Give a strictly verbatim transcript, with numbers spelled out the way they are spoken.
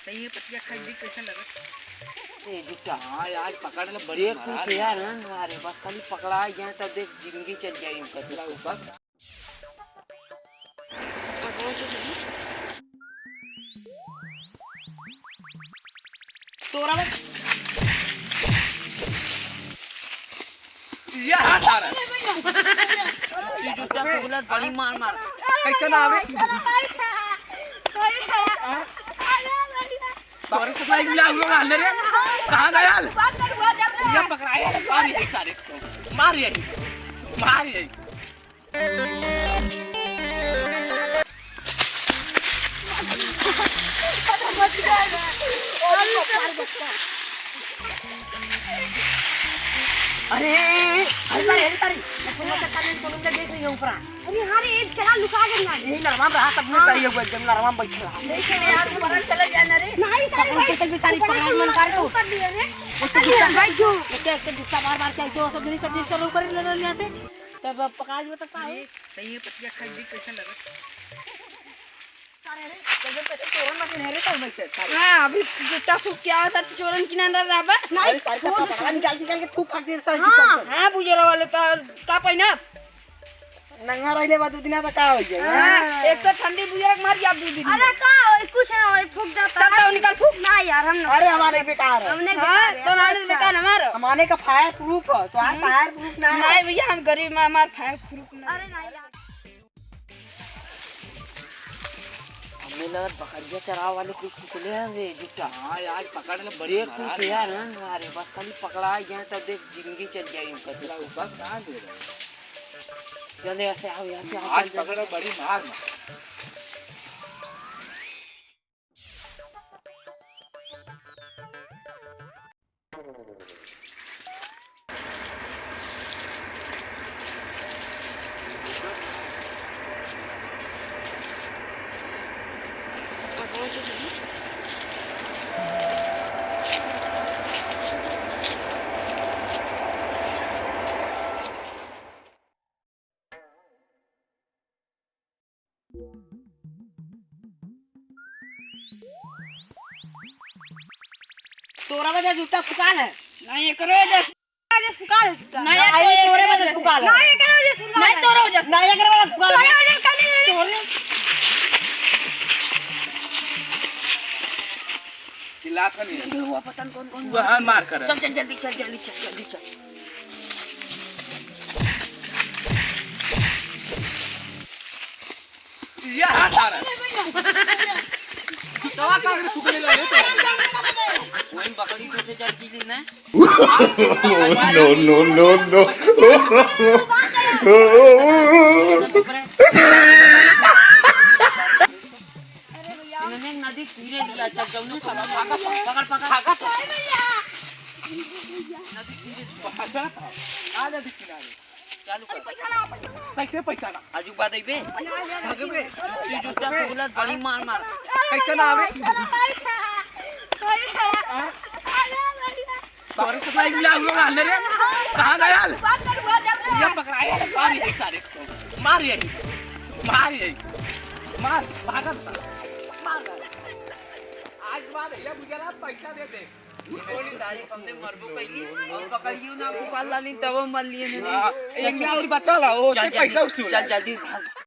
तो ये पतिया खाई देख कैसन लगत। ए जुट्टा। हाँ यार, पकड़ ले, बड़ी देख तू मार। यार, हाँ, अरे बस खाली पकड़ा जाए तब देख जिंदगी चल जाई उनका। पूरा ऊपर। तोरा बस। ये हाथ आ रहा है। अरे भैया। तू जुट्टा को बोला, बड़ी मार मार। कैसे ना आवे? तोरे से भाई मिला हुआ रहने रे। कहाँ गया? ये पकड़ा है, मार ये सारे को। मार ये। मार ये। अरे, अरे, अरे, अरे, अरे, मैं फोन में चक्कर में, फोन में देख रही हूँ ऊपर। अरे हाँ रे, एक चला लुका गया ना। यही नरवा में रहा, सबने हाँ। करी हुआ, एकदम नरवा में बैठल रहा। देख रे यार, ऊपर चला जाए ना रे। नहीं, सारे पकड़ के भाई, चल भी सारी ऊपर पकड़ से मन कर दो। ऊपर दिया रे। एक तो गुस्सा भाई जो। एक तो, एक तो गुस्सा बार बार चाहिए, तो सब जने सब जने सब कर ले लेते। तब अब पकड़ा दियो तो का है? ये, तो ये पतिया खाई देख कैसन लगत। अरे, अरे, जब तक चोरन मत नहीं रे, तब मैं चल, चल। हाँ, अभी जुट्टा फूक क्या होता, चोरन किनारा रहबा? नहीं, अरे, सारे का फूक पकड़ा, निकाल, निकाल के फूक फाक दे, सारे हाँ। जुट्टा को। हाँ, बुजरा वाले तो का पहिना? नंगा रहले बा दू दिना त का हो जाई? हाँ, हाँ। एक तो ठंडी बुझे के मार या दू दिन अरे में। का होई, कुछ ना होई, फूक जाता चल, है। जाओ, निकाल, फूक। ना यार, हम ना। अरे, हमारे बेकार है। हमने हाँ, बेकार है, तो हमारे अच्छा। बेकार हमारा। हमारे का fire proof है, तो आज हम्म। Fire proof ना है। नहीं भैया, हम गरीब में, हमार fire proof ना। अरे नहीं यार। हमें लगा बकरिया चरावे वाले कुछ कुछ ले आवे जुट्टा। हाँ यार, पकड़ ले, बड़ी देख तू मारा यार, हाँ, अरे बस खाली पकड़ा जाए तब देख जिंदगी चल जाई उनका। पूरा ऊपर कहाँ दे रहे हो? चल, यहाँ से आओ, यहाँ से आओ, आज चल, चल। पकड़ो, बड़ी मार मार। तोरा वजह जुट्टा फुकाल है। नहीं, एकरे वजह से फुकाल है जुट्टा। नहीं, नहीं, तोरे वजह से फुकाल है। नहीं, एकरे वजह से फुकाल है। नहीं, तोरे वजह से। नहीं, एकरे वजह से फुकाल है। तोरे वजह से फुकाल है। तोरे चिल्लात है नहीं। ये हुआ पता नहीं कौन, कौन हुआ है, मार कर। चल, चल, जल्दी चल, जल्दी चल, जल्दी चल। ये हाथ आ रहा है। दवा का सुखने लगे तो। वही बकरी को से चल की ना। No, no, no, no। इन्होंने नदी तीरे लिया, चल जाओ ना, पकड़, पकड़, पकड़। नदी तीरे लिया। आ नदी किनारे। चालू कर। पैसा ना, पैसा ना। कैसे पैसा ना? आजू बाद अइबे। पैसा ना, पैसा ना। भागबे। तू जुट्टा फुगला, बड़ी मार मार। पैसा ना आवे। हाँ? तोरे से भाई मिला हुआ रहने रे। कहाँ गया? ये पकड़ा है, मार यही सारे को। मार यही। मार यही। मार, भागत था। मार। आज बाद भैया बुझला पैसा दे दे। कोई तारीफ हमने मरबो कैली और पकड़ियो ना, पुकार लाली तब मर लिए ने। हाँ, एक और बचा ला, वो चल, चल, पैसा उसूल। चल, जल्दी भाग।